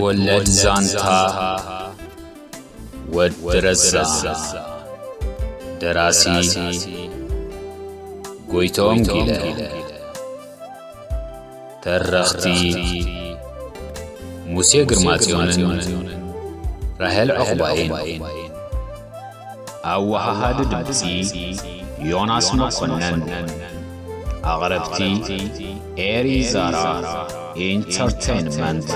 ወለድ ዛንታ ወዲ ረዛ። ደራሲ ጎይቶም ጊለ። ተረኽቲ ሙሴ ግርማጽዮንን ራሄል ዑቕባይን። ኣወሃሃዲ ድምጺ ዮናስ መኮነን። ኣቕረብቲ ኤሪ ዛራ ኢንተርቴይንመንት።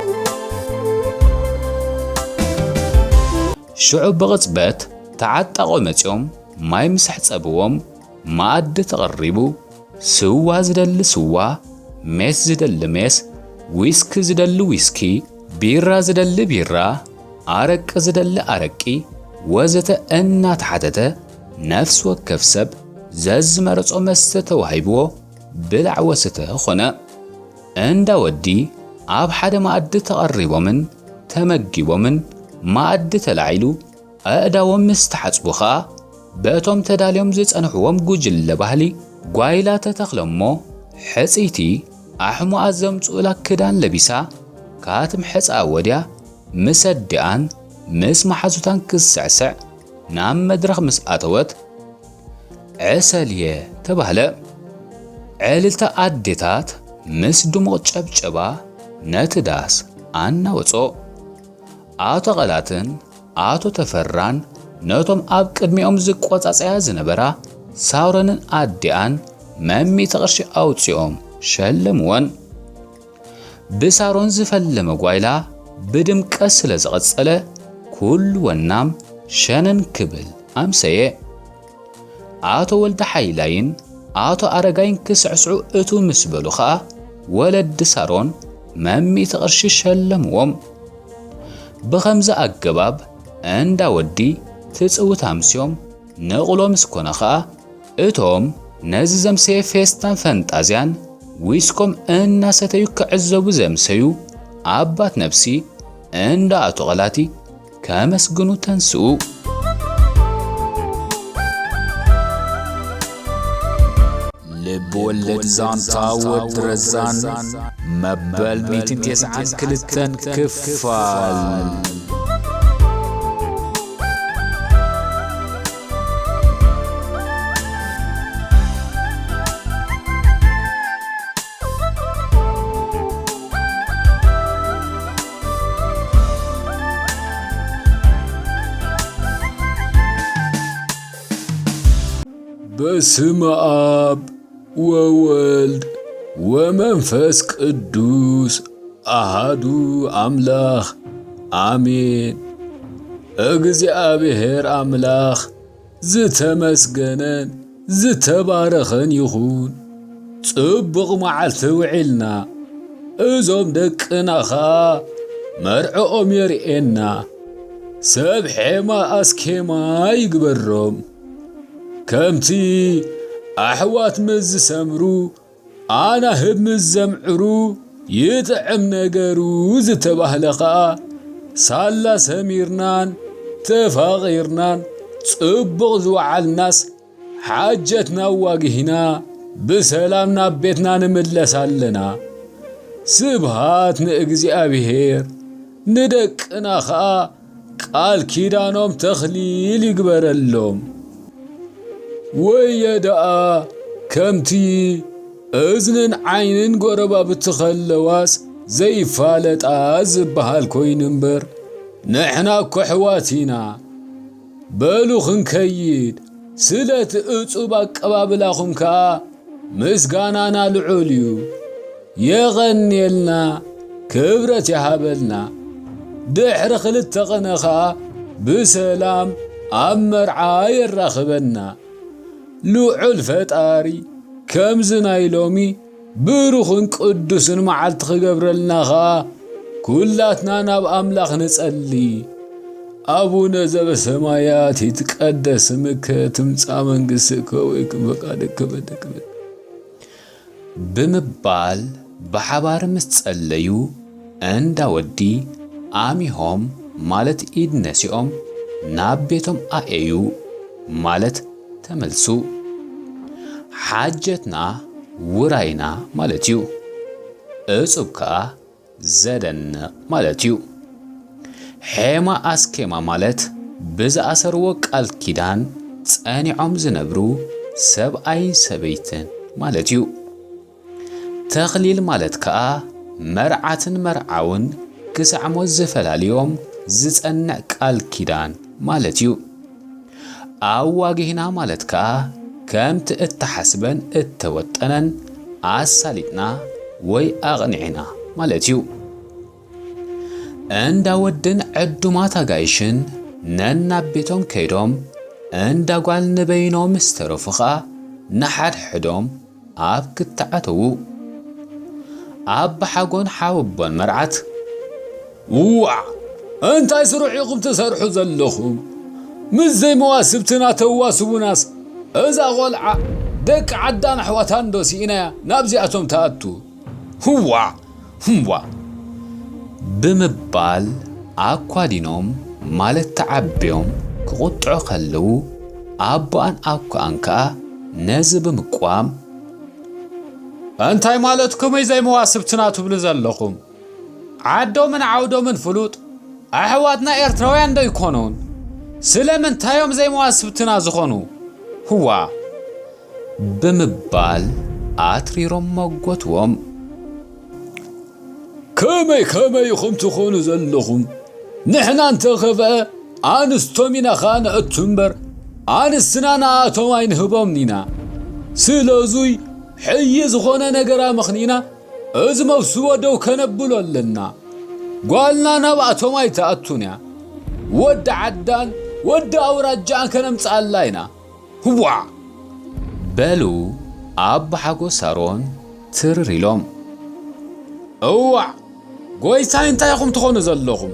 ሽዑ ብቕጽበት ተዓጣቖ መጺኦም ማይ ምስ ኣሕጸብዎም፣ መኣዲ ተቐሪቡ። ስዋ ዝደሊ ስዋ፣ ሜስ ዝደሊ ሜስ፣ ዊስኪ ዝደሊ ዊስኪ፣ ቢራ ዝደሊ ቢራ፣ ኣረቂ ዝደሊ ኣረቂ ወዘተ እናተሓተተ፣ ነፍሲ ወከፍ ሰብ ዘዝመረጾ መስተ ተዋሂብዎ ብላዕ ወሰተ ኾነ። እንዳ ወዲ ኣብ ሓደ መኣዲ ተቐሪቦምን ተመጊቦምን፣ መኣዲ ተላዒሉ፣ ኣእዳዎም ምስ ተሓጽቡ ኸኣ፣ በቶም ተዳልዮም ዝጸንሕዎም ጉጅለ ባህሊ ጓይላ ተተኽለ እሞ፣ ሕጽይቲ ኣሕሙኣ ዘምጽኡላ ክዳን ለቢሳ፣ ካትም ሕጻ ወድያ ምስ ኣዲኣን ምስ መሓዙታን ክስዕስዕ ናብ መድረኽ ምስ ኣተወት፣ ዕሰልየ ተባህለ። ዕልልታ ኣዴታት ምስ ድሙቕ ጨብጨባ ነቲ ዳስ ኣናወጾ። ኣቶ ቐላትን ኣቶ ተፈራን ነቶም ኣብ ቅድሚኦም ዝቆጻጸያ ዝነበራ ሳሮንን ኣዲኣን መሚእቲ ቅርሺ ኣውጺኦም ሸለምወን። ብሳሮን ዝፈለመ ጓይላ ብድምቀት ስለ ዝቐጸለ፣ ኩሉ ወናም ሸነን ክብል ኣምሰየ። ኣቶ ወልደ ሓይላይን ኣቶ ኣረጋይን ክስዕስዑ እቱ ምስ በሉ ኸኣ፣ ወለዲ ሳሮን መሚእቲ ቅርሺ ሸለምዎም። ብኸምዚ ኣገባብ እንዳ ወዲ ትጽውት ኣምስዮም ንቑሎ ምስ ኮነ ኸኣ፣ እቶም ነዚ ዘምሰየ ፌስታን ፈንጣዝያን ዊስኮም እናሰተዩ ክዕዘቡ ዘምሰዩ ኣባት ነብሲ እንዳ ኣቶ ቐላቲ ከመስግኑ ተንስኡ። ልብ ወለድ ዛንታ ወዲ ረዛን መበል ሚእትን ተስዓን ክልተን ክፋል። በስመ ኣብ ወወልድ ወመንፈስ ቅዱስ ኣሃዱ ኣምላኽ ኣሜን። እግዚኣብሔር ኣምላኽ ዝተመስገነን ዝተባረኸን ይኹን። ጽቡቕ መዓልቲ ውዒልና፣ እዞም ደቅና ኸኣ መርዕኦም የርእየና። ሰብ ሔማ ኣስኬማ ይግበሮም። ከምቲ ኣሕዋት ምስ ዝሰምሩ፣ ኣናህብ ምስ ዘምዕሩ፣ ይጥዕም ነገሩ ዝተባህለ ኸኣ፣ ሳላ ሰሚርናን ተፋቒርናን ጽቡቕ ዝወዓልናስ፣ ሓጀትና ኣዋጊህና ብሰላም ናብ ቤትና ንምለስ ኣለና። ስብሃት ንእግዚኣብሔር፣ ንደቅና ኸኣ ቃል ኪዳኖም ተኽሊል ይግበረሎም። ወየ ደኣ ከምቲ እዝንን ዓይንን ጎረባብቲ ኸለዋስ ዘይፋለጣ ዝበሃል ኮይኑ እምበር፣ ንሕና እኮ ኣሕዋት ኢና። በሉ ክንከይድ፣ ስለቲ እጹብ ኣቀባብላኹም ከኣ ምስጋናና ልዑል እዩ። የቐንየልና፣ ክብረት ይሃበልና። ድሕሪ ክልተ ቕነ ኸኣ ብሰላም ኣብ መርዓ የራኽበና። ልዑል ፈጣሪ ከምዚ ናይ ሎሚ ብሩኽን ቅዱስን መዓልቲ ክገብረልና ኸኣ፣ ኩላትና ናብ ኣምላኽ ንጸሊ። ኣቡነ ዘበሰማያት ይትቀደስ ስምከ ትምጻእ መንግስትከ ወይኩን ፈቃድከ በከመ ብምባል ብሓባር ምስ ጸለዩ፣ እንዳ ወዲ ኣሚሆም ማለት ኢድ ነሲኦም ናብ ቤቶም ኣኤዩ ማለት ተመልሱ። ሓጀትና ውራይና ማለት እዩ። እጹብ ከኣ ዘደንቕ ማለት እዩ። ሔማ ኣስኬማ ማለት ብዝኣሰርዎ ቃል ኪዳን ጸኒዖም ዝነብሩ ሰብኣይን ሰበይትን ማለት እዩ። ተኽሊል ማለት ከኣ መርዓትን መርዓውን ክሳዕ ሞት ዝፈላልዮም ዝጸንዕ ቃል ኪዳን ማለት እዩ። ኣዋጊህና ማለት ከኣ ከምቲ እተሓስበን እተወጠነን ኣሳሊጥና ወይ ኣቕኒዕና ማለት እዩ። እንዳ ወድን ዕዱማት ኣጋይሽን ነናብ ቤቶም ከይዶም እንዳ ጓል ንበይኖም ምስ ተረፉ ኸኣ ንሓድሕዶም ኣብ ክተዓተዉ ኣባሓጎን ሓወቦን መርዓት፣ "እዋዕ! እንታይ ስሩዕ ኢኹም ትሰርሑ ዘለኹም? ምስ ዘይመዋስብትና ተዋስቡናስ እዛ ቖልዓ ደቂ ዓዳን ኣሕዋታን ዶ ስኢናያ ናብዚኣቶም ትኣቱ? ህዋዕ! ህዋዕ!" ብምባል ኣኳዲኖም ማለት ተዓብዮም ክቑጥዑ ከለዉ ኣቦኣን ኣኮኣን ከኣ ነዚ ብምቅዋም፣ "እንታይ ማለት ከመይ ዘይመዋስብትና ትብሉ ዘለኹም? ዓዶምን ዓውዶምን ፍሉጥ፣ ኣሕዋትና ኤርትራውያን ዶ ኣይኮኑን? ስለምንታይ እዮም ዘይመዋስብትና ዝኾኑ? ህዋ!" ብምባል ኣትሪሮም መጎትዎም። "ከመይ ከመይ ኢኹም ትኾኑ ዘለኹም? ንሕና እንተ ኸፍአ ኣንስቶም ኢና ኸኣ ነእቱ እምበር፣ ኣንስትና ንኣቶም ኣይንህቦምን ኢና። ስለዙይ ሕዪ ዝኾነ ነገር ኣመኽኒና እዚ መብስቦ ደው ከነብሎ ኣለና። ጓልና ናብኣቶም ኣይትኣቱን እያ። ወዲ ዓዳን ወዲ ኣውራጃን ከነምጽኣላ ኢና። ህዋዕ!" በሉ ኣቦሓጎ ሳሮን ትርር ኢሎም። "እዋዕ! ጎይታይ እንታይ ኢኹም ትኾኑ ዘለኹም?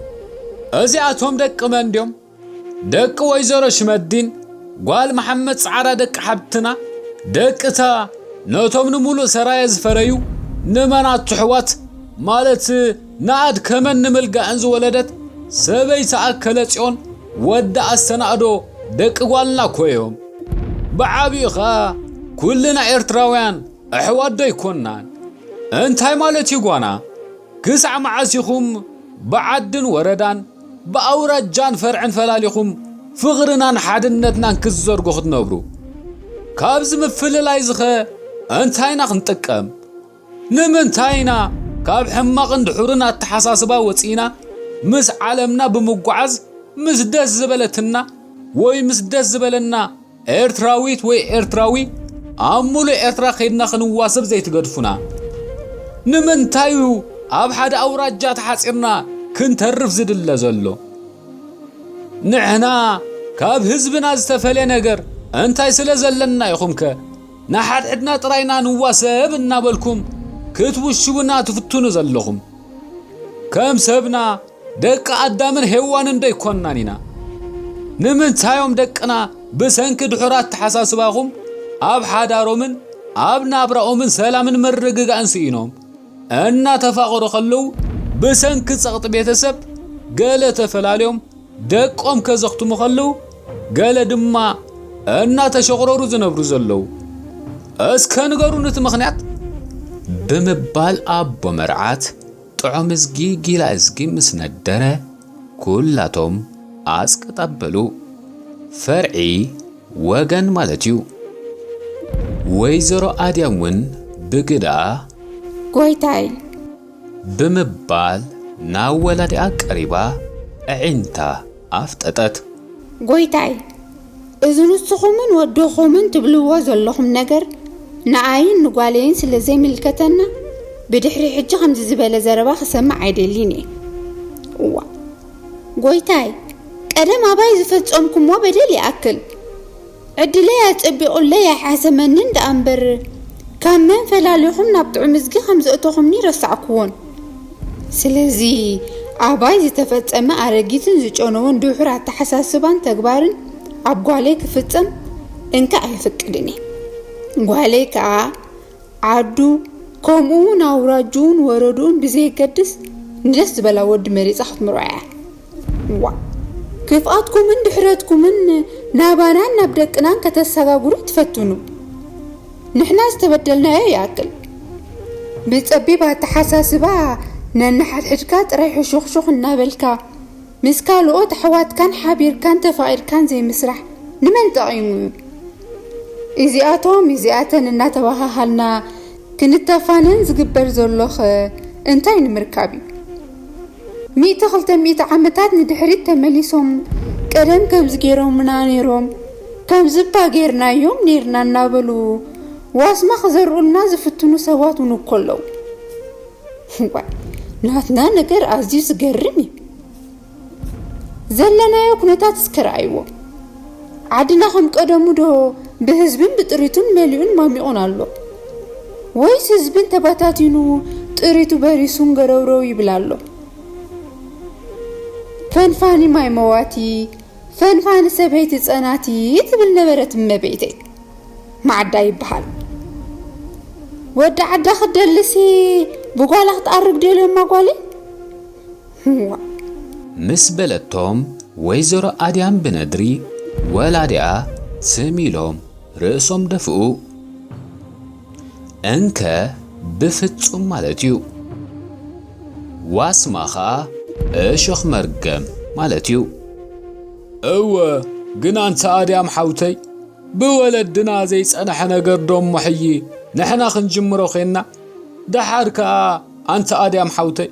እዚኣቶም ደቂ መን ድዮም? ደቂ ወይዘሮ ሽመዲን ጓል መሓመድ ጻዕዳ ደቂ ሓብትና፣ ደቂ እታ ነቶም ንምሉእ ሰራየ ዝፈረዩ ንመናቱ ኣሕዋት ማለት ንኣድከመን ንምልጋእን ዝወለደት ሰበይቲ ኣከለ ጽዮን ወዲ ኣስተናእዶ ደቂ ጓልና እኮ እዮም። ብዓቢኡ ኸኣ ኩልና ኤርትራውያን ኣሕዋት ዶ ኣይኮናን? እንታይ ማለት እዩ ጓና? ክሳዕ መዓስ ኢኹም ብዓድን ወረዳን ብኣውራጃን ፈርዕን ፈላሊኹም ፍቕርናን ሓድነትናን ክትዘርጉ ክትነብሩ? ካብዚ ምፍልላይዚኸ እንታይ ኢና ክንጥቀም? ንምንታይ ኢና ካብ ሕማቕን ድሑርን ኣተሓሳስባ ወጺእና ምስ ዓለምና ብምጓዓዝ ምስ ደስ ዝበለትና ወይ ምስ ደስ ዝበለና ኤርትራዊት ወይ ኤርትራዊ ኣብ ሙሉእ ኤርትራ ከይድና ክንዋሰብ ዘይትገድፉና? ንምንታይ እዩ ኣብ ሓደ ኣውራጃ ተሓጺርና ክንተርፍ ዝድለ ዘሎ? ንሕና ካብ ህዝብና ዝተፈልየ ነገር እንታይ ስለ ዘለና ኢኹምከ ንሓድሕድና ጥራይና ንዋሰብ እናበልኩም ክትውሽቡና ትፍትኑ ዘለኹም? ከም ሰብና ደቂ ኣዳምን ሄዋንን ዶ ኣይኮንናን ኢና? ንምንታይ እዮም ደቅና ብሰንኪ ድሑር ኣተሓሳስባኹም ኣብ ሓዳሮምን ኣብ ናብራኦምን ሰላምን ምርግጋእን ስኢኖም? እናተፋቐሩ ከለዉ ብሰንኪ ጸቕጢ ቤተሰብ ገለ ተፈላልዮም ደቆም ከዘኽትሙ ከለዉ ገለ ድማ እናተሸቑረሩ ዝነብሩ ዘለዉ። እስከ ንገሩኒ እቲ ምኽንያት? ብምባል ኣቦ መርዓት ጥዑም እዝጊ ጊላ እዝጊ ምስ ነደረ፣ ኩላቶም ኣጽቅጥ ኣበሉ። ፈርዒ ወገን ማለት እዩ። ወይዘሮ ኣድያም እውን ብግዳ ጎይታይ! ብምባል ናብ ወላዲኣ ቀሪባ ኣዒንታ ኣፍጠጠት። ጎይታይ! እዚ ንስኹምን ወድኹምን ትብልዎ ዘለኹም ነገር ንኣይን ንጓለይን ስለ ዘይምልከተና፣ ብድሕሪ ሕጂ ከምዚ ዝበለ ዘረባ ክሰምዕ ኣይደልን እየ። እዋ! ጎይታይ! ቀደም ኣባይ ዝፈጸምኩምዎ በደል ይኣክል። ዕድለይ ኣጸቢቑለይ ኣይሓሰመንን ደኣ እምበር፣ ካብ መን ፈላሊኹም ናብ ጥዑም እዝጊ ከም ዘእተኹምኒ ረሳዕኩዎን። ስለዚ ኣባይ ዝተፈጸመ ኣረጊትን ዝጨነወን ድሑር ኣተሓሳስባን ተግባርን ኣብ ጓለይ ክፍጸም እንካ ኣይፍቅድን እየ። ጓለይ ከኣ ዓዱ፣ ከምኡ እውን ኣውራጅኡን ወረድኡን ብዘየገድስ ንደስ ዝበላ ወዲ መሪጻ ክትምርዖ እያ። ዋእ! ክፍኣትኩምን ድሕረትኩምን ናባናን ናብ ደቅናን ከተሰጋግሩ ትፈትኑ። ንሕና ዝተበደልናዮ ይኣክል። ብጸቢብ ኣተሓሳስባ ነንሓድሕድካ ጥራይ ሕሹኽሹኽ እናበልካ፣ ምስ ካልኦት ኣሕዋትካን ሓቢርካን ተፋቒርካን ዘይምስራሕ ንመን ጠቒሙ እዩ? እዚኣቶም እዚኣተን እናተባሃሃልና ክንተፋነን ዝግበር ዘሎኸ እንታይ ንምርካብ እዩ? ሚእቲ ክልተ ሚእቲ ዓመታት ንድሕሪት ተመሊሶም ቀደም ከምዚ ገይሮምና ነይሮም፣ ከምዚ እባ ገይርናዮም ነይርና እናበሉ ዋስማ ክዘርኡልና ዝፍትኑ ሰባት እውን እኮ ኣለዉ። ዋይ፣ ናትና ነገር ኣዝዩ ዝገርም እዩ። ዘለናዮ ኩነታት እስከ ረኣይዎ። ዓድና ከም ቀደሙ ዶ ብህዝብን ብጥሪቱን መሊኡን ማሚቑን ኣሎ? ወይስ ህዝብን ተባታቲኑ ጥሪቱ በሪሱን ገረውረው ይብል ኣሎ? ፈንፋኒ ማይ መዋቲ፣ ፈንፋኒ ሰበይቲ ጸናቲ ትብል ነበረት እመቤተይ። ማዕዳ ይበሃል። ወዲ ዓዳ ክደልሲ ብጓላ ክትኣርግ ደልዮማ ጓለይ? ምስ በለቶም፣ ወይዘሮ ኣድያም ብነድሪ ወላዲኣ ትም ኢሎም ርእሶም ደፍኡ። እንከ ብፍጹም ማለት እዩ። ዋስማ ኸኣ እሾኽ መርገም ማለት እዩ። እወ፣ ግን ኣንታ ኣድያም ሓውተይ፣ ብወለድና ዘይጸንሐ ነገር ዶ እሞ ሕጂ ንሕና ክንጅምሮ ኴንና? ደሓር ከኣ ኣንታ ኣድያም ሓውተይ፣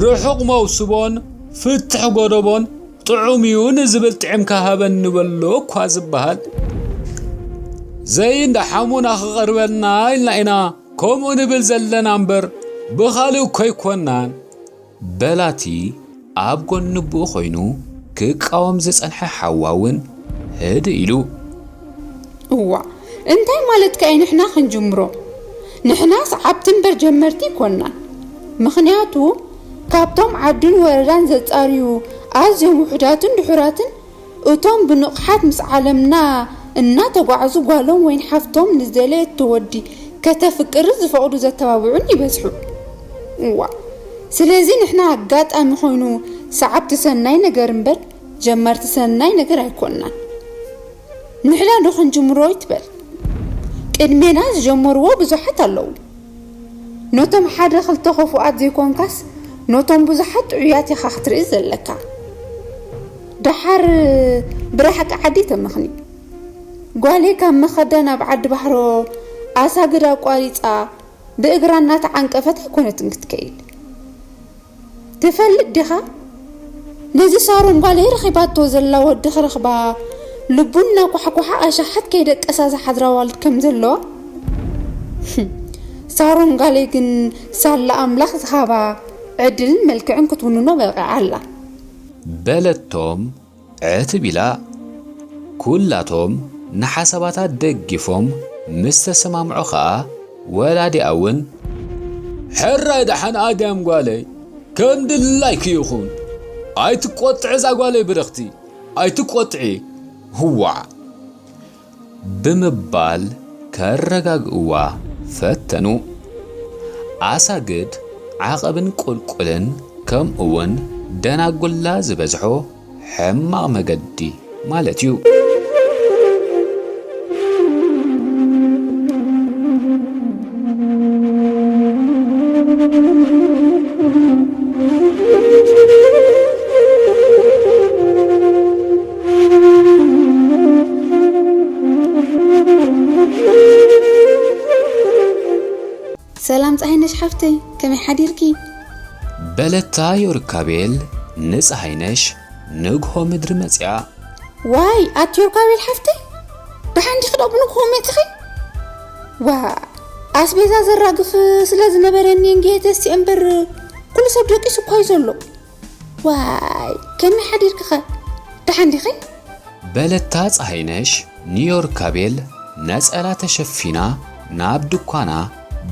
ርሑቕ መውስቦን ፍትሕ ጎደቦን ጥዑም እዩ ንዝብል ጥዕምካ ሃበኒ በሎ እኳ ዝበሃል። ዘይንዳ ሓሙና ክቐርበልና ኢልና ኢና ከምኡ ንብል ዘለና እምበር ብኻልእ እኮ ኣይኮናን። በላቲ ኣብ ጎኒ ኣቦኡ ኮይኑ ክቃወም ዝጸንሐ ሓዋ እውን ህድእ ኢሉ። እዋ እንታይ ማለትካ እዩ ንሕና ክንጅምሮ? ንሕናስ ዓብቲ እምበር ጀመርቲ ኣይኮናን። ምኽንያቱ ካብቶም ዓድን ወረዳን ዘጻርዩ ኣዝዮም ውሑዳትን ድሑራትን እቶም ብንቕሓት ምስ ዓለምና እናተጓዕዙ ጓሎም ወይን ሓፍቶም ንዝደለየቶ ወዲ ከተፍቅር ዝፈቕዱ ዘተባብዑን ይበዝሑ። እዋ ስለዚ ንሕና ኣጋጣሚ ኮይኑ ሰዓብቲ ሰናይ ነገር እምበር ጀመርቲ ሰናይ ነገር ኣይኮንናን። ንሕና ዶ ክንጅምሮ ይትበል? ቅድሜና ዝጀመርዎ ብዙሓት ኣለዉ። ነቶም ሓደ ክልተ ክፉኣት ዘይኮንካስ ነቶም ብዙሓት ጥዑያት ኢኻ ክትርኢ ዘለካ። ደሓር ብራሕቂ ዓዲ ተመኽኒ። ጓለይ ካብ መኸዳ ናብ ዓዲ ባሕሮ ኣሳግድ ኣቋሪጻ ብእግራ እናተዓንቀፈት ኣይኮነትን ክትከይድ። ትፈልጥ ዲኻ? ነዚ ሳሮን ጓለይ ረኺባቶ ዘላ ወዲ ክረኽባ ልቡ እናኳሕኳሓ ኣሻሓት ከይደቀሳ ዝሓድራ ኣዋልድ ከም ዘለዋ። ሳሮን ጓለይ ግን ሳላ ኣምላኽ ዝሃባ ዕድልን መልክዕን ክትውንኖ በቒዓ ኣላ። በለቶም ዕትብ ኢላ። ኩላቶም ንሓሳባታ ደጊፎም ምስ ተሰማምዑ ኸኣ ወላዲኣ እውን ሕራይ ደሓን ኣድያም ጓለይ ከም ድላይኪ ይኹን ኣይትቆጥዒ እዛ ጓለይ ብርኽቲ ኣይትቆጥዒ ህዋዕ ብምባል ከረጋግእዋ ፈተኑ። ኣሳግድ ዓቐብን ቁልቁልን ከምኡውን ደናጉላ ዝበዝሖ ሕማቕ መገዲ ማለት እዩ። ሰላም ፀሃይነሽ ሓፍተይ፣ ከመይ ሓዲርኪ? በለታ ዮርካቤል ንፀሃይነሽ ንግሆ ምድሪ መፅያ። ዋይ ኣቲ ዮርካቤል ሓፍተይ፣ ደሓን ዲኺ ዶ ብንግሆ መፂኺ? ዋ ኣስቤዛ ዘራግፍ ስለ ዝነበረኒ እንግሄ ተስቲኤ እምበር ኩሉ ሰብ ደቂሱ እኳ እዩ ዘሎ። ዋይ ከመይ ሓዲርኪኸ? ደሓን ዲኺ? በለታ ፀሃይነሽ ንዮርካቤል ነፀላ ተሸፊና ናብ ድኳና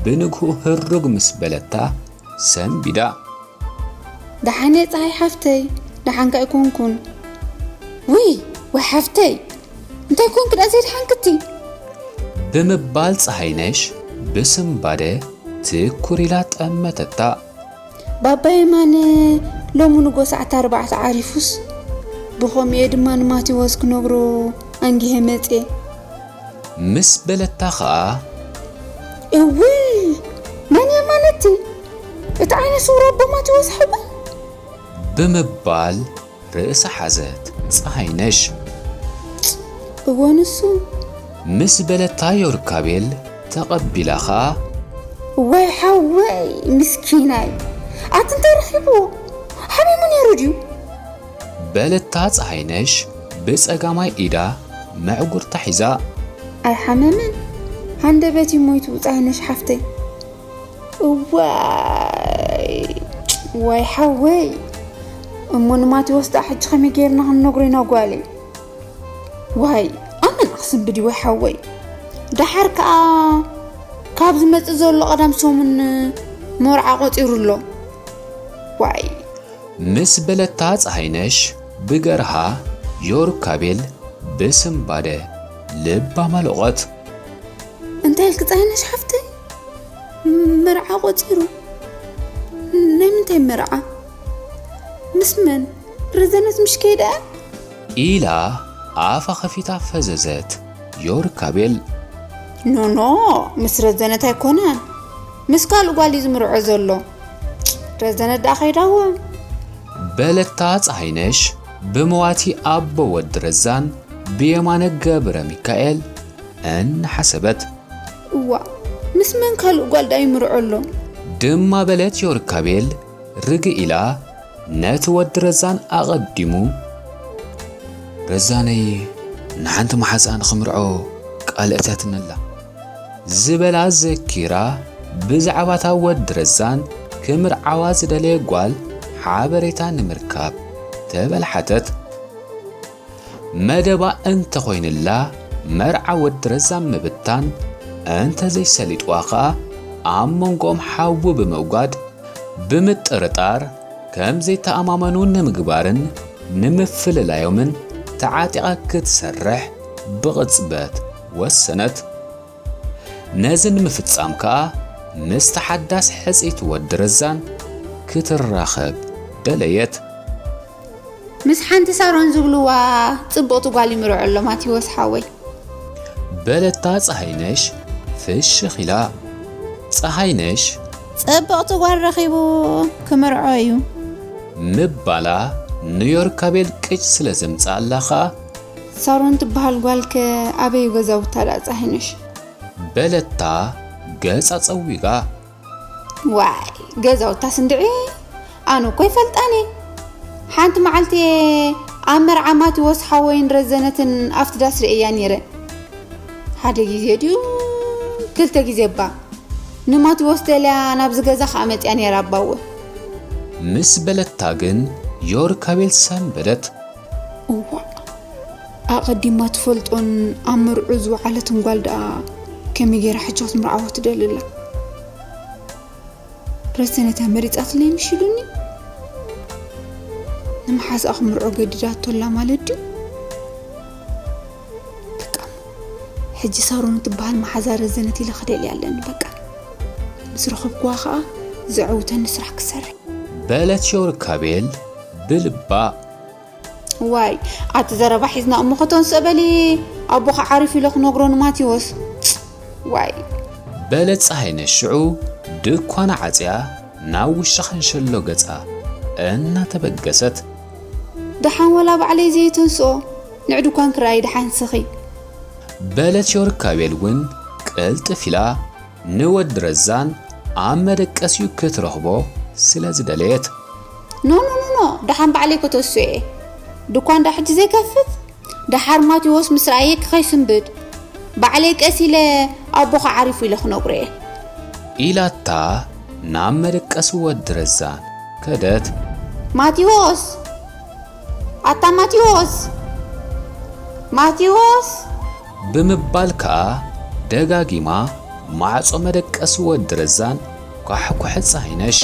ብንግሁ ህሩግ ምስ በለታ ሰንቢዳ። ደሓን እየ ፀሃይ ሓፍተይ፣ ደሓንካ ኣይኮንኩን። ውይ ወይ ሓፍተይ፣ እንታይ ኮንኪ ደኣ ዘይደሓንክቲ? ብምባል ፀሃይነሽ ብስንባደ ትኩር ኢላ ጠመተታ። ባባ የማነ ሎሚ ንጎ ሰዓት ኣርባዕተ ዓሪፉስ ብኸምኡ እየ ድማ ንማቴዎስ ክነግሮ ኣንጊሀ መፅየ። ምስ በለታ ኸዓ እውይ መን የማነ እቲ እቲ ዓይነ ስውር ኣቦ ማቴዎስ ሓወይ? ብምባል ርእሳ ሓዘት ጸሃይነሽ። እወ ንሱ። ምስ በለታ ዮርካቤል ተቐቢላ ኸኣ፣ ወይ ሓወይ ምስኪናይ፣ ኣቲ እንታይ ረኺብዎ? ሓሚሙ ነይሩ ድዩ? በለታ ጸሃይነሽ ብጸጋማይ ኢዳ መዕጉርታ ሒዛ። ኣይሓመመን፣ ሃንደበት እዩ ሞይቱ ጸሃይነሽ ሓፍተይ። እዋይ፣ ዋይ ሓወይ። እሞ ንማቴዎስ ደኣ ሕጂ ከመይ ጌርና ክንነግሮ ኢና ጓለይ? ዋይ፣ ኣመን ኣኽስም ብዲ ወይ ሓወይ። ደሓር ከኣ ካብ ዝመጽእ ዘሎ ቀዳም ሰሙን መርዓ ቆጺሩ ኣሎ። ዋይ። ምስ በለታ ጸሃይነሽ ብገርሃ ዮርካቤል ብስምባደ ልባ ማለቖት። እንታይ ኢልኪ ጸሃይነሽ ሓፍተይ? መርዓ ቆጺሩ? ናይ ምንታይ መርዓ? ምስ መን? ረዘነት ምሽ ከይዳ? ኢላ ኣፋ ከፊታ ፈዘዘት ዮርካቤል። ኖኖ፣ ምስ ረዘነት ኣይኮነን። ምስ ካልእ ጓል እዩ ዝምርዖ ዘሎ። ረዘነት ደኣ ከይዳዎ። በለታ ጸሃይነሽ ብመዋቲ ኣቦ ወዲ ረዛን ብየማነ ገብረ ሚካኤል እናሓሰበት። እዋ፣ ምስ መን ካልእ ጓል ደኣ ይምርዖ ኣሎ? ድማ በለት ዮርካቤል ርግእ ኢላ ነቲ ወዲ ረዛን ኣቐዲሙ። ረዛነይ ንሓንቲ መሓዛኣ ንኽምርዖ ቃል ኣእትያትኒ ኣላ ዝበላ ዘኪራ ብዛዕባታ ወዲ ረዛን ክምርዓዋ ዝደለየ ጓል ሓበሬታ ንምርካብ ተበላሓተት። መደባ እንተኾይንላ መርዓ ወዲ ረዛን ምብታን፣ እንተዘይሰሊጥዋ ኸኣ ኣብ መንጎኦም ሓዊ ብምእጓድ ብምጥርጣር ከም ዘይተኣማመኑ ንምግባርን ንምፍልላዮምን ተዓጢቓ ክትሰርሕ ብቕጽበት ወሰነት። ነዚ ንምፍጻም ከኣ ምስቲ ሓዳስ ሕጽይቲ ወዲ ረዛን ክትራኸብ ደለየት። ምስ ሓንቲ ሳሮን ዝብልዋ ጽብቕቲ ጓል ይምርዖ ኣሎ ማቴዎስ ሓወይ። በለታ ጸሃይነሽ ፍሽኽ ኢላ። ጸሃይነሽ ጽብቕቲ ጓል ረኺቡ ክምርዖ እዩ። ምባላ ንዮርካቤል ቅጭ ስለ ዘምጽኣላ ኸኣ ሳሮን ትበሃል ጓልከ ኣበይ ገዛውታ ደኣ ጸሃይነሽ? በለታ ገጻ ጸዊጋ። ዋይ ገዛውታስ እንድዒ ኣነ እኮ ይፈልጣን እየ። ሓንቲ መዓልቲ ኣብ መርዓ ማቴዎስ ሓወይን ረዘነትን ኣብቲ ዳስ ርእየያ ነይረ። ሓደ ግዜ ድዩ ክልተ ግዜ እባ ንማቴዎስ ደልያ ናብዚ ገዛ ከኣ መጽያ ነይራ ኣባወ። ምስ በለታ ግን ዮርካቤል ሰንበደት። እዋእ ኣቐዲማ ትፈልጦን ኣብ መርዑ ዝወዓለትን ጓል ደኣ ከመይ ገይራ ሕጂ ክትምርዓዎ ትደሊ ኣላ? ረዘነት እያ መሪጻትለይ ምሽ ኢሉኒ። ንመሓዛኣ ክምርዖ ገዲዳቶ ኣላ ማለት ድዩ? በቃ ሕጂ ሳሮን እትበሃል መሓዛ ረዘነት ኢለ ክደልያ ኣለኒ በቃ። ምስ ረኸብኩዋ ኸኣ ዘዕውተኒ ስራሕ ክሰርሕ። በለት ዮርካቤል ብልባ። ዋይ ኣቲ ዘረባ ሒዝና እሞ ከተንስኦ በሊ ኣቦኻ ዓሪፉ ኢለ ክነግሮ ንማቴዎስ። ዋይ በለት ጸሃይነሽ ሽዑ ድኳና ዓጽያ ናብ ውሽጢ ኸንሸሎ ገጻ እናተበገሰት። ደሓን ወላ ባዕለይ ዘይተንስኦ ንዕ ድኳን ክረኣይ ደሓን ስኺ። በለት ዮርካቤል እውን ቅልጥፍ ኢላ ንወዲ ረዛን ኣብ መደቀሲኡ ክትረኽቦ ስለ ዝደለየት። ኖ ኖ ኖ ኖ ደሓን ባዕለይ ከተስዮ እየ። ድኳን ዳ ሕጂ ዘይከፍት? ደሓር ማቴዎስ ምስ ረኣየኪ ከይስንብድ ባዕለይ ቀስ ኢለ ኣቦኻ ዓሪፉ ኢለ ክነግሮ እየ። ኢላታ ናብ መደቀሲ ወዲ ረዛን ከደት። ማቴዎስ! ኣታ ማቴዎስ! ማቴዎስ! ብምባል ከኣ ደጋጊማ ማዕጾ መደቀሲ ወዲ ረዛን ኳሕኩሐት ጸሃይነሽ።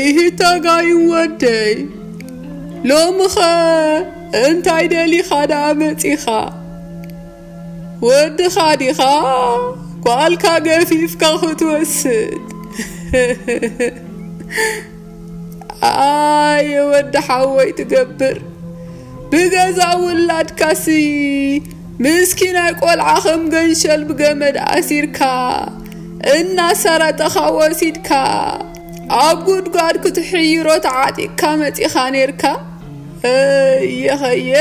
ኢሂ ታጋይ ወደይ፣ ሎምኸ እንታይ ደሊኻ ደኣ መጺኻ? ወድኻ ዲኻ? ጓልካ ገፊፍካ ክትወስድ። ኣየ ወዲ ሓወይ ትገብር፣ ብገዛ ውላድካሲ ምስኪናይ ቆልዓ ከም ገንሸል ብገመድ ኣሲርካ እናሰረጠኻ ወሲድካ ኣብ ጉድጓድ ክትሕይሮ ተዓጢቕካ መጺኻ ኔርካ። እየኸየ።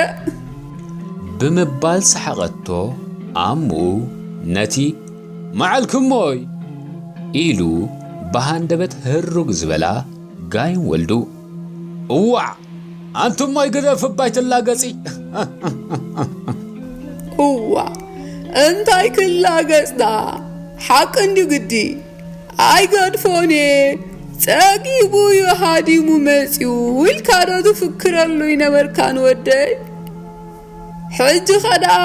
ብምባል ሰሓቐቶ። ኣምኡ ነቲ መዓልክሞይ ኢሉ ብሃንደበት ህሩግ ዝበላ ጋይም ወልዱ። እዋዕ ኣንቱሞይ ግደፍ እባይ ትላገጺ። እዋ እንታይ ክላገጽ ደኣ ሓቂ እንድዩ ግዲ። ኣይገድፎን እየ። ጸጊቡ እዩ ሃዲሙ መጺኡ ኢልካ ዶ ትፍክረሉ ይነበርካን ወደይ? ሕጂ ኸ ደኣ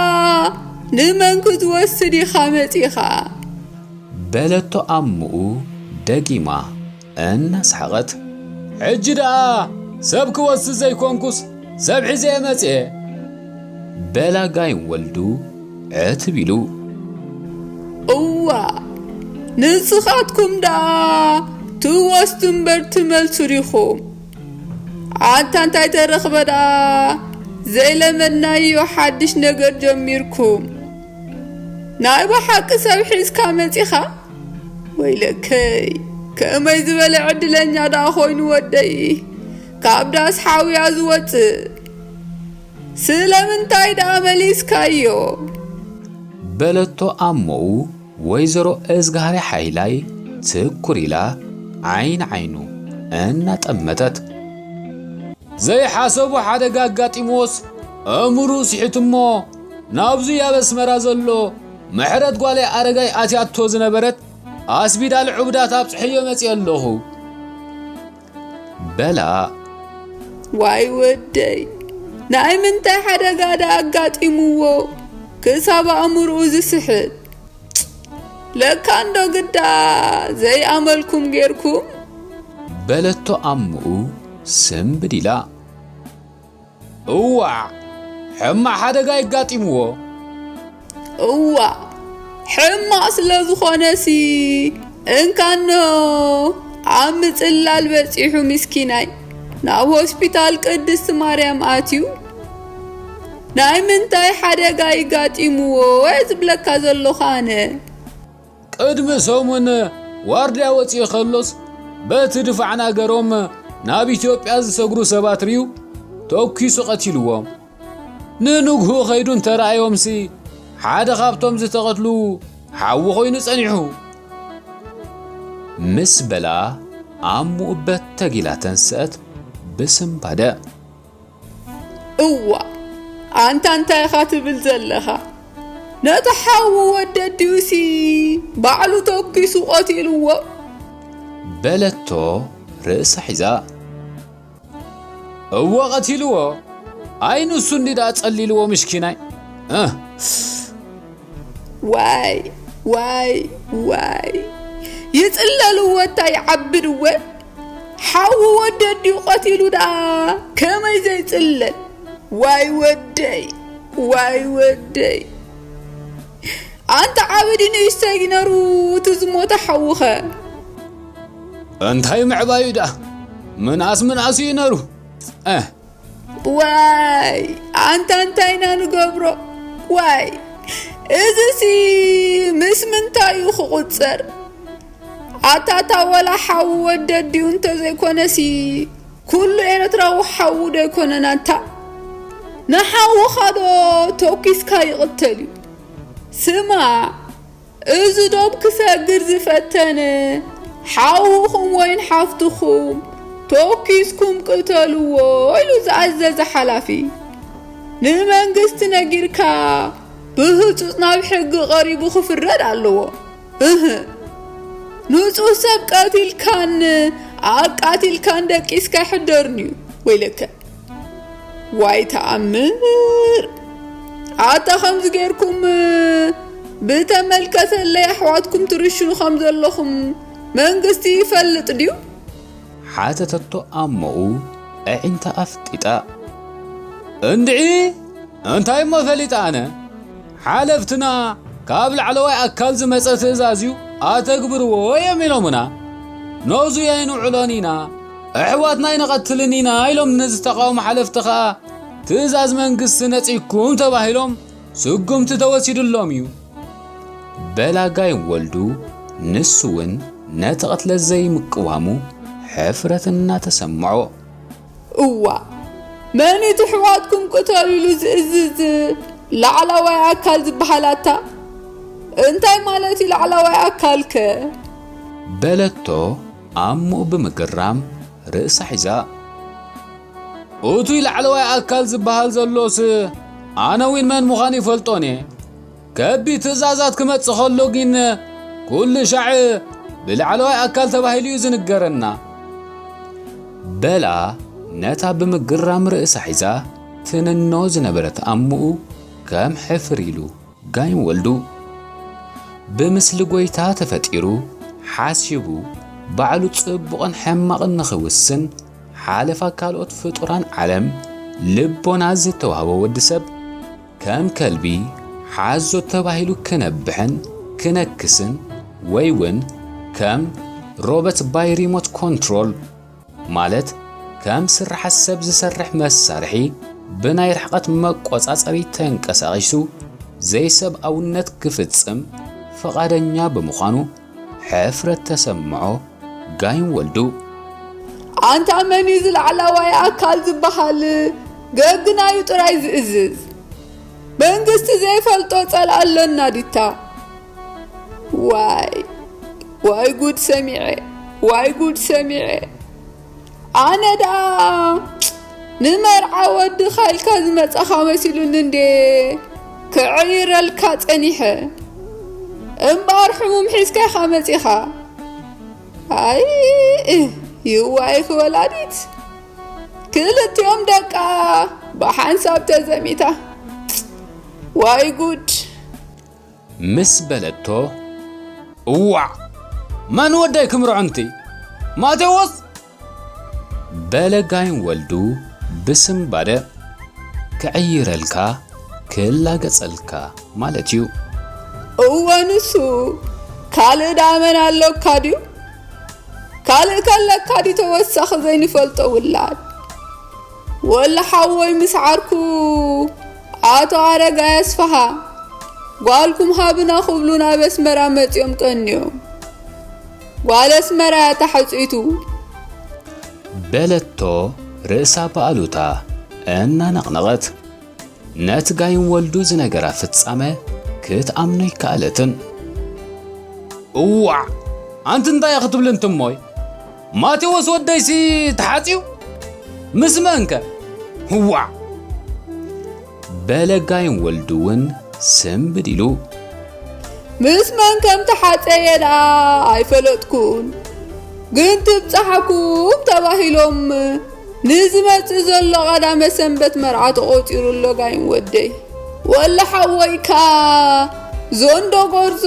ንመን ክትወስድ ኢኻ መጺኻ? በለቶ ኣምኡ ደጊማ እናሰሓቐት። ሕጂ ደኣ ሰብ ክወስድ ዘይኮንኩስ ሰብ ሒዘ እየ መጺኤ። በላ ጋይም ወልዱ ዕትብ ኢሉ። እዋ ንስኻትኩም ደኣ ትወስዱ እምበር ትመልሱ ዲኹም? ኣታ እንታይ ተረኽበ ደኣ ዘይለመድናዮ ሓድሽ ነገር ጀሚርኩም? ናይ ብሓቂ ሰብ ሒዝካ መጺኻ? ወይለከይ ከመይ ዝበለ ዕድለኛ ደኣ ኮይኑ ወደይ ካብ ዳስ ሓውያ ዝወጽእ። ስለምንታይ ደኣ መሊስካዮ? በለቶ ኣሞኡ ወይዘሮ እዝግሃሪ ሓይላይ ትኩር ኢላ ዓይን ዓይኑ እናጠመተት። ዘይሓሰቦ ሓደጋ ኣጋጢምዎስ ኣእምርኡ ስሒቱሞ ናብዙይ ኣብ ኣስመራ ዘሎ ምሕረት ጓለይ ኣረጋይ ኣትያቶ ዝነበረት ኣስቢዳል ዕቡዳት ኣብፅሐዮ መፅእ ኣለኹ። በላ። ዋይ ወደይ ናይ ምንታይ ሓደጋ ዳ ኣጋጢምዎ ክሳብ ኣእምርኡ ዝስሕት? ለካ እንዶ ግዳ ዘይኣመልኩም ጌርኩም። በለቶ ኣምኡ ስምብድ ኢላ። እዋዕ ሕማቕ ሓደጋ የጋጢምዎ። እዋ ሕማቕ ስለ ዝኾነሲ እንካኖ ኣብ ምጽላል በጺሑ ምስኪናይ ናብ ሆስፒታል ቅድስቲ ማርያም ኣትዩ። ናይ ምንታይ ሓደጋ ይጋጢምዎ እየ ዝብለካ ዘለኹ ኣነ። ቅድሚ ሰሙን ዋርድያ ወጺኡ ከሎስ በቲ ድፋዕ ናገሮም ናብ ኢትዮጵያ ዝሰግሩ ሰባት ርዩ ተኪሱ ቀቲልዎም። ንንግሁ ኸይዱ እንተረኣዮምሲ ሓደ ካብቶም ዝተቐትሉ ሓዊ ኾይኑ ጸኒሑ። ምስ በላ ኣሙኡ በተግ ኢላ ተንስአት ብስምባደ። እዋ ኣንታ እንታይ ኢኻ ትብል ዘለኻ? ነቲ ሓዉ ወደዲኡሲ ባዕሉ ተኪሱ ቀቲልዎ። በለቶ ርእሳ ሒዛ። እወ ቀቲልዎ። ኣይ ንሱ እንዲ ደኣ ጸሊልዎ ምሽኪናይ። እህ። ዋይ ዋይ ዋይ ይጽለልዎ እንታይ ይዓብድ እወ ሓዉ ወደዲኡ ቀቲሉ ደኣ ከመይ ዘይጽለል ዋይ ወደይ ዋይ ወደይ ኣንታ ዓብዲ ንእሽተይ ነሩ እቲ ዝሞተ ሓውኸ እንታይ ምዕባዩ ደኣ ምንኣስ ምንኣሱ እዩ ነሩ። ዋይ ኣንታ እንታይ ኢና ንገብሮ ዋይ እዚሲ ምስ ምንታይ እዩ ክቑጸር ኣታ እታ ወላ ሓዉ ወደዲኡ እንተዘይኮነሲ ኩሉ ኤረትራዊ ሓዉ ዶ ኣይኮነን ኣንታ ንሓውኻ ዶ ተኪስካ ይቕተል እዩ ስማዕ እዚ ዶብ ክሰግር ዝፈተነ ሓውኹም ወይን ሓፍትኹም ተኪስኩም ቅተልዎ ኢሉ ዝኣዘዘ ሓላፊ ንመንግስቲ ነጊርካ ብህፁፅ ናብ ሕጊ ቀሪቡ ክፍረድ ኣለዎ እህ ንፁህ ሰብ ቀቲልካን ኣቃቲልካን ደቂስካ ይሕደርንዩ ወይለከ ዋይ ተኣምር ኣታ ከምዚ ጌርኩም ብተመልከተለይ ኣሕዋትኩም ትርሽኑ ከም ዘለኹም መንግስቲ ይፈልጥ ድዩ ሓተተቶ ኣሞኡ ኣዒንታ ኣፍጢጣ እንድዒ እንታይ እሞ ፈሊጠ ኣነ ሓለፍትና ካብ ላዕለዋይ ኣካል ዝመጸ ትእዛዝ እዩ፣ ኣተግብርዎ እዮም ኢሎምና። ነዙ የንውዕሎን ኢና፣ ኣሕዋትና ኣይንቐትልን ኢና ኢሎም ንዝተቓወሙ ሓለፍቲ ኸኣ ትእዛዝ መንግስቲ ነጺግኩም ተባሂሎም ስጉምቲ ተወሲዱሎም እዩ። በላጋይ ወልዱ ንሱ እውን ነቲ ቅትለት ዘይምቅዋሙ ሕፍረት እናተሰምዖ፣ እዋ፣ መን እቲ ኣሕዋትኩም ቅተሉ ኢሉ ዝእዝዝ ላዕለዋይ ኣካል ዝበሃል ኣታ? እንታይ ማለት እዩ ላዕለዋይ ኣካል ከ? በለቶ ኣሞኡ ብምግራም ርእሳ ሒዛ። እቱይ ላዕለዋይ ኣካል ዝበሃል ዘሎስ ኣነ እውን መን ምዃኑ ይፈልጦን እየ። ከቢድ ትእዛዛት ክመጽእ ከሎ ግን ኩሉ ሻዕ ብላዕለዋይ ኣካል ተባሂሉ እዩ ዝንገረና። በላ ነታ ብምግራም ርእሳ ሒዛ ትንኖ ዝነበረት ኣሞኡ ከም ሕፍር ኢሉ ጋይም ወልዱ ብምስሊ ጎይታ ተፈጢሩ ሓሲቡ ባዕሉ ጽቡቕን ሕማቕን ንኽውስን ሓለፋ ካልኦት ፍጡራን ዓለም ልቦና ዝተዋህቦ ወዲ ሰብ ከም ከልቢ ሓዞ ተባሂሉ ክነብሕን ክነክስን ወይ እውን ከም ሮበት ባይ ሪሞት ኮንትሮል ማለት ከም ስርሓት ሰብ ዝሰርሕ መሳርሒ ብናይ ርሕቐት መቆጻጸሪ ተንቀሳቒሱ ዘይሰብኣውነት ክፍጽም ፍቓደኛ ብምዃኑ ሕፍረት ተሰምዖ ጋይም ወልዱ። ኣንታ መን እዩ ዝላዕላዋይ ኣካል ዝበሃል? ገግናዩ ጥራይ ዝእዝዝ መንግስቲ ዘይፈልጦ ጸላእ ኣሎና ዲታ? ዋይ ዋይ ጉድ ሰሚዐ፣ ዋይ ጉድ ሰሚዐ። ኣነ ደኣ ንመርዓ ወድኻ ኢልካ ዝመጻኻ መሲሉኒ እንዴ ክዕይረልካ ጸኒሐ። እምበኣር ሕሙም ሒዝካ ኢኻ መጺኻ። ኣይ ይዋይኺ ወላዲት፣ ክልቲኦም ደቃ ብሓንሳብ ተዘሚታ። ዋይ ጉድ። ምስ በለቶ፣ እዋዕ፣ መን ወደይ ክምርዖ እንቲ? ማቴዎስ? በለ ጋይም ወልዱ ብስምባደ። ክዕይረልካ ክላገጸልካ ማለት እዩ። እወ ንሱ ካልእ ደኣ መን ኣሎካ ድዩ? ካልእ ከለካ ድዩ ተወሳኺ ዘይንፈልጦ ውላድ? ወላ ሓወይ ምስ ዓርኩ ኣቶ ኣረጋይ ኣስፍሃ ጓልኩም ሃብና ክብሉ ናብ ኣስመራ መጺኦም ቀንዮም። ጓል ኣስመራ እያ ተሓጽይቱ። በለቶ ርእሳ ብኣሉታ እናነቕነቐት። ነቲ ጋይም ወልዱ ዝነገራ ፍጻመ ክትኣምኖ ኣይከኣለትን። እዋዕ! ኣንቲ እንታይ ኢኺ ትብሊ እንቲ እሞይ? ማቴዎስ ወደይሲ ተሓጽዩ? ምስ መንከ? እዋዕ! በለ ጋይም ወልዱ እውን ስምብድ ኢሉ። ምስ መን ከም ተሓጸየ ደኣ ኣይፈለጥኩን፣ ግን ትብጻሓኩም ተባሂሎም ንዝመጽእ ዘሎ ቀዳመ ሰንበት መርዓ ተቖጺሩ ኣሎ ጋይም ወደይ። ወላ ሓወይካ ዞንዶ ጎርዞ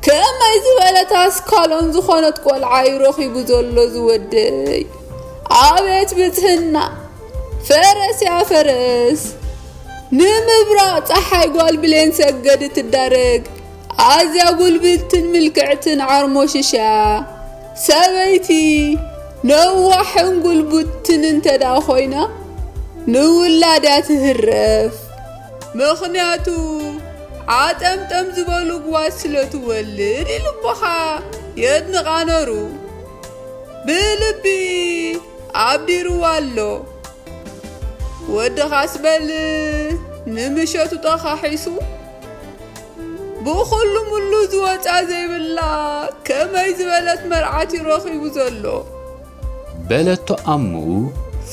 ከመይ ዝበለት ኣስካሎን ዝኾነት ቆልዓ እዩ ረኺቡ ዘሎ ዝወደይ። ኣቤት ብጽህና! ፈረስ እያ ፈረስ! ንምብራቕ ጸሓይ ጓል ብሌን ሰገድ ትዳረግ ኣዝያ ጉልብትን ምልክዕትን ዓርሞሽሽ እያ። ሰበይቲ ነዋሕን ጉልብትን እንተ ደኣ ኮይና ንውላድ እያ ትህረፍ። ምኽንያቱ ዓጠምጠም ዝበሉ ኣሕዋት ስለ ትወልድ ኢሉ ኣቦኻ የድንቓ ነሩ። ብልቢ ኣብዲርዋ ኣሎ። ወድኻስ በል ንምሸቱ ጠኻሒሱ ብኹሉ ሙሉ ዝወጻ ዘይብላ ከመይ ዝበለት መርዓት እዩ ረኺቡ ዘሎ። በለቶ ኣምኡ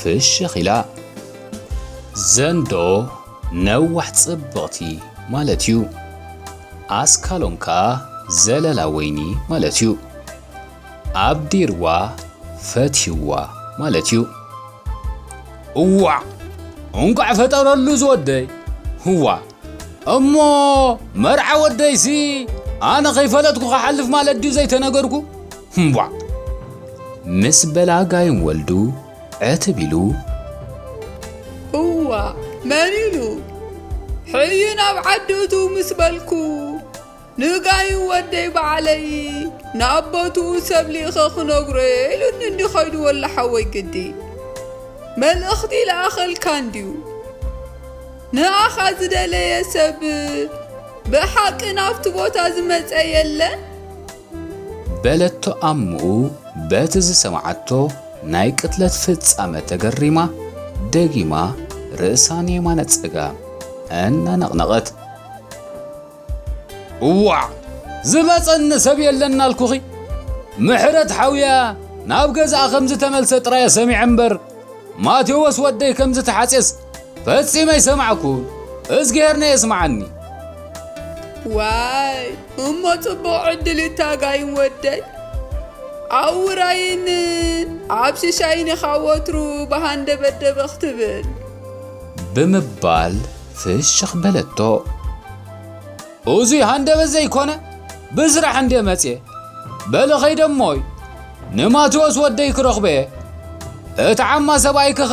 ፍሽኽ ኢላ። ዘንዶ ነዋሕ ጽብቕቲ ማለት እዩ። ኣስካሎን ከኣ ዘለላ ወይኒ ማለት እዩ። ኣብዲርዋ ፈትይዋ ማለት እዩ። እዋዕ! እንቋዕ ፈጠረሉ ዝወደይ። እዋ! እሞ መርዓ ወደይሲ ኣነ ከይፈለጥኩ ክሓልፍ ማለት ድዩ ዘይተነገርኩ? እምቧዕ! ምስ በላ ጋይም ወልዱ ዕትብ ኢሉ። እዋ! መን ኢሉ? ሕዩ ናብ ዓዲ እትው ምስ በልኩ ንጋይን ወደይ ባዕለይ ናብ ቦትኡ ሰብ ልኢኸ ክነግሮ እየ ኢሉኒ እንዲ ኸይዱ ወላ ሓወይ ግዲ። መልእኽቲ ይለኣኸልካ እንድዩ። ንኣኻ ዝደለየ ሰብ ብሓቂ ናብቲ ቦታ ዝመጸ የለን? በለቶ ኣምኡ በቲ ዝሰምዓቶ ናይ ቅትለት ፍጻመ ተገሪማ ደጊማ ርእሳ ንየማነ ጸጋም እናነቕነቐት። እዋዕ! ዝመጸኒ ሰብ የለን ኣልኩኺ። ምሕረት ሓውያ ናብ ገዛኣ ከም ዝተመልሰ ጥራይ ሰሚዐ እምበር ማቴዎስ ወደይ ከም ዝተሓጽየስ ፈጺመ ኣይሰማዕኩን። እዝግሄር ነየስምዓኒ። ዋይ እሞ ጽቡቕ ዕድል እዩ ታጋይን ወደይ። ኣብ ውራይን ኣብ ሽሻይን ኢኻ ወትሩ ብሃንደበት ደበኽ ትብል። ብምባል ፍሽኽ በለቶ። እዙይ ሃንደበት ዘይኮነ ብስራሕ እንድየ መጽየ። በሊ ኸይደ እሞይ ንማቴዎስ ወደይ ክረኽቦ እየ። እቲ ዓማ ሰብኣይክኸ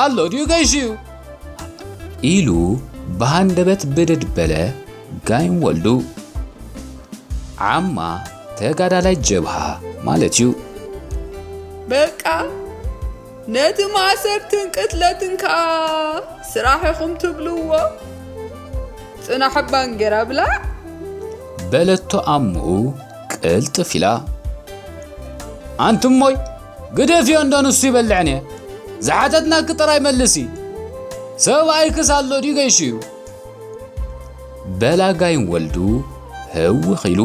ኣሎ ድዩ ገይሹ እዩ? ኢሉ ብሃንደበት ብድድ በለ ጋይም ወልዱ። ዓማ ተጋዳላይ ጀብሃ ማለት እዩ። በቃ ነቲ ማእሰርትን ቅትለትን ከኣ ስራሕ ኢኹም ትብልዎ። ጽናሕ ባንጌራ ብላዕ። በለቶ ኣምኡ ቅልጥፍ ኢላ። ኣንቲ እሞይ ግደፍዮ እንዶ ንሱ ይበልዕን እየ። ዝሓተትናኪ ጥራይ መልሲ። ሰብኣይክስ ኣሎ ድዩ ገይሹ እዩ? በላ ጋይም ወልዱ ህውኽ ኢሉ።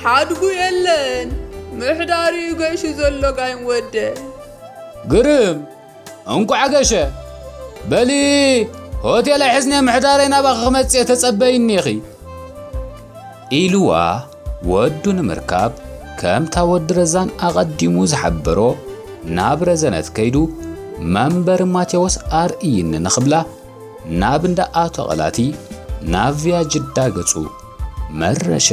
ሓድጉ የለን ምሕዳሩ እዩ ገይሹ ዘሎ ጋይም ወደ። ግርም እንቋዕ ገሸ። በሊ ሆቴል ኣይሕዝነ ምሕዳረይ ናባኺ ክመጽእ ተጸበይኒ ኢኺ። ኢልዋ ወዱ ንምርካብ ከምታ ወዲ ረዛን ኣቐዲሙ ዝሓበሮ ናብ ረዘነት ከይዱ መንበሪ ማቴዎስ ኣርእይኒ ንኽብላ ናብ እንዳ ኣቶ ቐላቲ ናብ ቪያ ጅዳ ገጹ መረሸ።